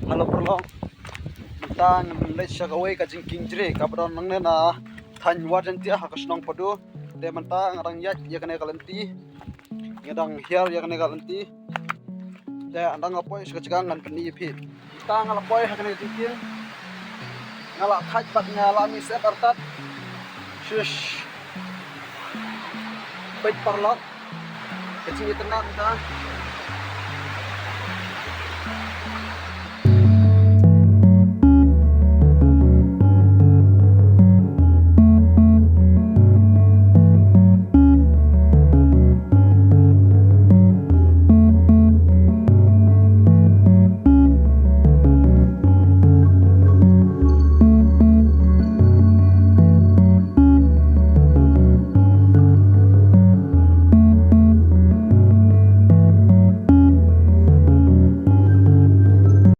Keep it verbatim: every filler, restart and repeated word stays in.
Hello paralok. Mynta ngan leit cha kawei ka jingkieng jri kaba don nangne na thaiñ Warjengtiah ha ka shnong Padu. Te mynta nga dang ïaid ïa kane ka lynti. Nga dang hiar ïa kane ka lynti. Te ynda nga poi sha ka jaka ngan pyni ïa phi. Mynta nga la poi ha kane ka jingkieng. Nga la thait bad nga la mih sep artat. Shish. Peit paralok. Ka jingïatynat mynta.